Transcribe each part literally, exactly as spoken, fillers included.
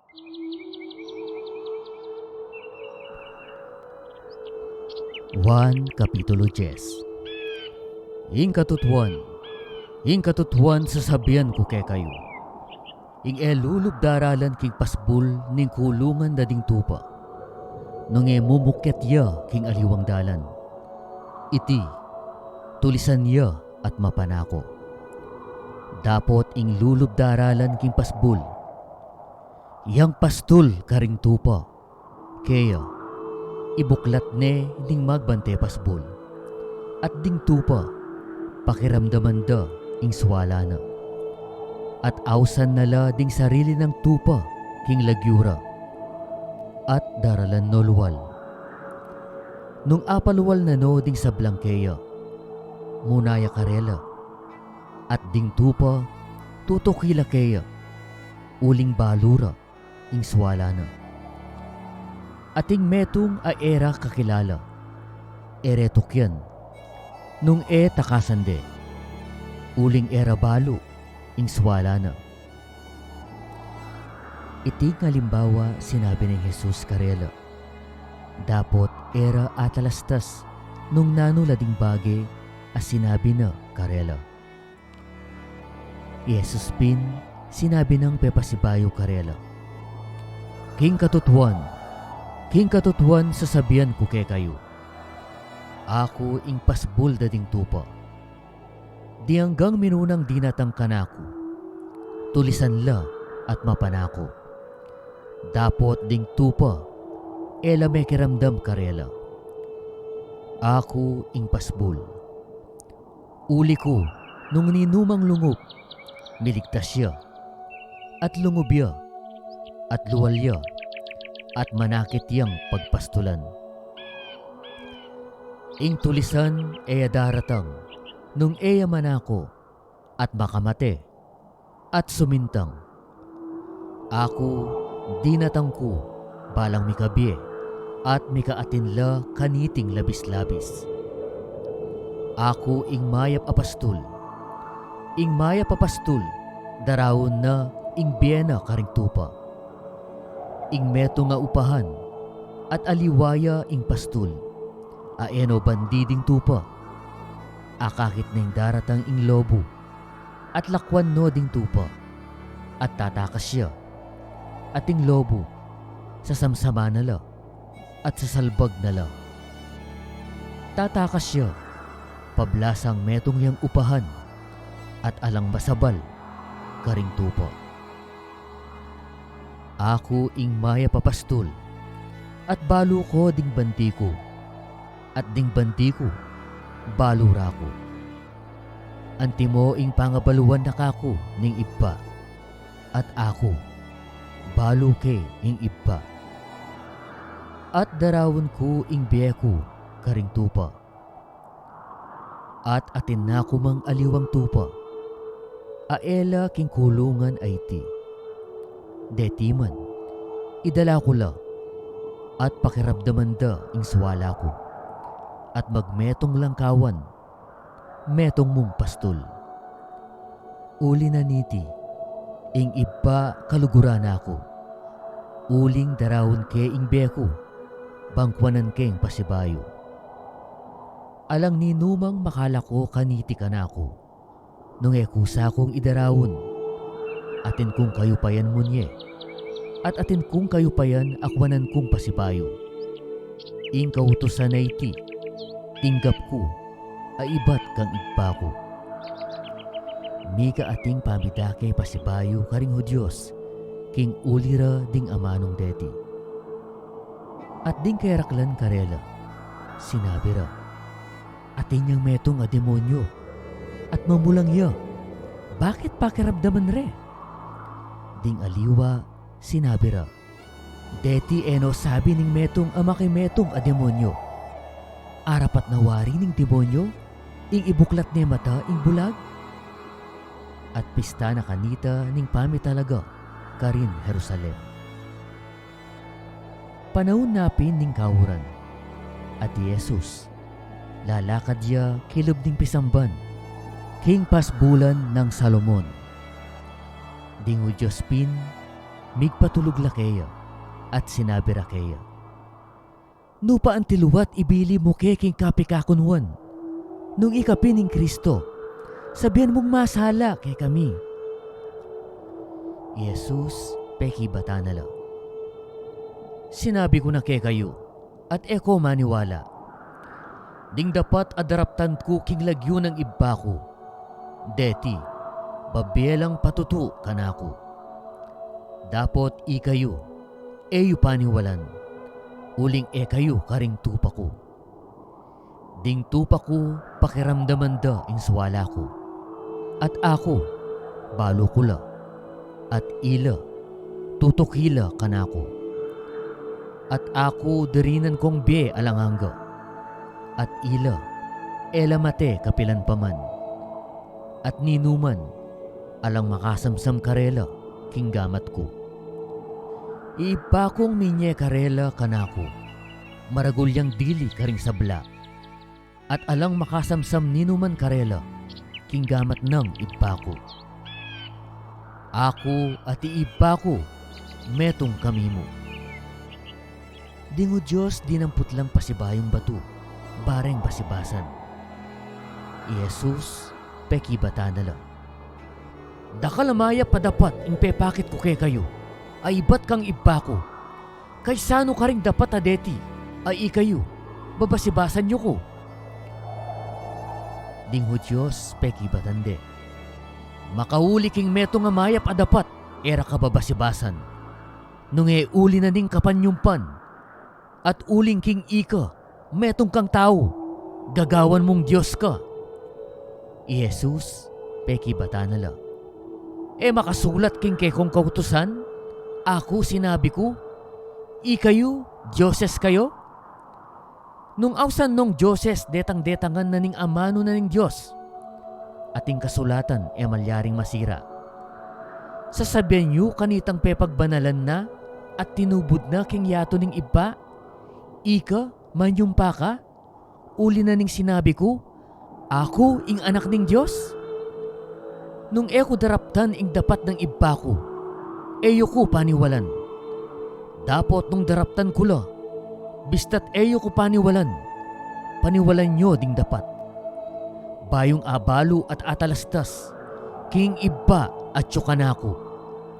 Juan Kapitulo diyes. Ing katutuan, ing katutuan sasabian ku kekayu, ing e lulub daralan king pasbul ning kulungan da ding tupa, nung e mumukyat ya king aliwang dalan, iti, tulisan ya at mapanako. Dapot ing lulub daralan king pasbul, yang pastul karing tupa, keya, ibuklat ne ding magbante pasbul, at ding tupa, pakiramdaman da ing suala na. At ausan na la ding sarili nang tupa king lagyu ra, at daralan no lual. Nung apalual na no ding sablang keya, muna ya karela, at ding tupa, tutuki la keya, uling balu ra ing suala na. Ating metung a e ra kakilala, e re tukian, nung e takasan de, uling e ra balu ing suala na. Iting alimbawa sinabi nang Jesus karela, dapot e ra atalastas nung nanu la ding bage a sinabi na karela. I Jesus pin, sinabi nang pepasibayu karela, king katutuan, king katutuan sasabian ku kekayu, aku ing pasbul da ding tupa. Ding anggang minunang dinatang kanaku, tulisan la at mapanako. Dapot ding tupa, e la mekiramdam karela. Aku ing pasbul. Uli ku, nung ninumang lungub, miligtas ya, at lungub ya, at lual ya, at manakit yang pagpastulan. Ing tulisan e ya daratang nung e ya manako, at makamate, at sumintang. Aku, dinatang ku, balang mikabie, at mikaatin la kaniting labis-labis. Aku ing mayap a pastul. Ing mayap a pastul, daraun na ing bie na karing tupa. Ing metung a upahan, at aliwa ya ing pastul, a e no bandi ding tupa. Akakit neng daratang ing lobu, at lakwan no ding tupa, at tatakas ya, at ing lobu, sasamsaman na la, at sasalbag na la. Tatakas ya, pablasang metung yang upahan, at alang masabal karing tupa. Aku ing mayap a pastul, at balu ko ding bandi ku, at ding bandi ku, balu ra ku. Antimo ing pangabaluan na kaku ning ibpa, at aku, balu ke ing ibpa. At daraun ku ing bie ku karing tupa. At atin na ku mang aliwang tupa, a e la king kulungan a iti. Deti man, idala ku la, at pakiramdaman da ing suala ku, at magmetung lang kawan, metung mung pastul. Uli na niti, ing ibpa kaluguran na ku, uling daraun ke ing bie ku, bang kuanan keng pasibayu. Alang ninumang makalako kaniti kanaku, nung e kusa kung idaraun, atin kung kayupayan munye, at atin kung kayupayan a kuanan kung pasibayu. Ing kautusan a iti, tinggap ku, a ibat kang ibpa ku. Mika ating pamidake pasibayu karing Judios, king uli ra ding amanung deti. At ding keraklan karela, sinabi ra, atin yang metung a demonyo, at mamulang ya, bakit pakiramdaman re? Ding aliwa, sinabi ra, deti e no sabi ning metung a makimetung a demonyo. Arapat na wari ning demonyo, ing ibuklat ne mata ing bulag? At pista na kanita ning pamitalaga karin Jerusalem. Panaun na pin ning kauran, at i Jesus, lalakad ya kilub ning pisamban, king pasbulan nang Salomon. Ding Judios pin, Migpatulug la keya, at sinabi ra keya, "Nupa anti luat ibilib mu ke king kapikakunwan? Nung ika pin ing Kristo, sabian mung masala kekami." I Jesus pekibatan na la, "Sinabi ku na kekayu, at e ko maniwala. Ding dapat a daraptan ku king lagyu nang Ibpa ku, deti, babie lang patutu kanaku. Dapot ikayu, e yu paniwalan, uling e kayu karing tupa ku. Ding tupa ku, pakiramdaman da ing suala ku. At aku, balu ku la. At ila, tutuki la kanaku. At aku, dirinan kong bie alang angga. At ila, e la mate kapilan pa man. At ninuman, alang makasamsam karela king gamat ku. I Ibpa kung minye karela kanaku, maragul yang dili karing sabla. At alang makasamsam ninuman karela king gamat nang Ibpa ku. Aku at i Ibpa ku, metung kami mu." Ding Judios dinampot lang pasibayung batu, bareng basibasan. I Jesus pekibatan na la, "Dakal a mayap a dapat ing pepakit ku kekayu, a ibat kang Ibpa ku. Kaysanu karing dapat a deti, a ikayu, babasibasan yu ku?" Ding Judios pekibatan de, "Makauli king metung a mayap a dapat, e ra ka babasibasan. Nung e uli na ning kapanyumpan, at uling king ika, metung kang tau, gagawan mung Dios ka." I Jesus pekibatan na la, "E makasulat king kekong kautusan, aku sinabi ku, ikayu, dioses kayu? Nung ausan nong dioses, detang-detangan na ning amanu na ning Dios, at ing kasulatan e malyaring masira. Sasabian yu kanitang pepagbanalan na at tinubud na king yatu ning Ibpa, 'Ika, manyumpa ka, uli na ning sinabi ku, aku ing Anak ning Dios?' Nung e ku daraptan ing dapat nang Ibpa ku, e yu ku paniwalan. Dapot nung daraptan ku la, bista't e yu ku paniwalan, paniwalan yu ding dapat. Bayung abalu at atalastas, king Ibpa atyu kanaku,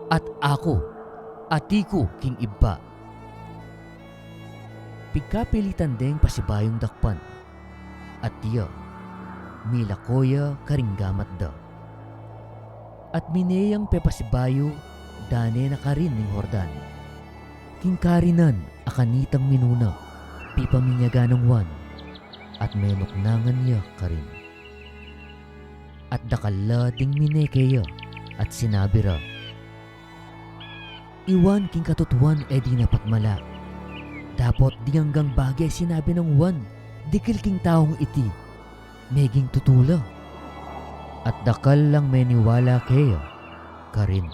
at aku, ati ku king Ibpa." Pigkapilitan deng pasibayung dakpan, at ya, milako ya karing gamat da. At mine yang pepasibayu, dane na karin ning Jordan, king karinan a kanitang minuna, pipaminyagan nang Juan, at menuknangan ya karin. At dakal la ding mine keya, at sinabi ra, "I Juan king katutuan e dinapat mala. Dapot ding anggang bage sinabi nang Juan dikil king taung iti, meging tutu la." At dakal lang meniwala keya karin.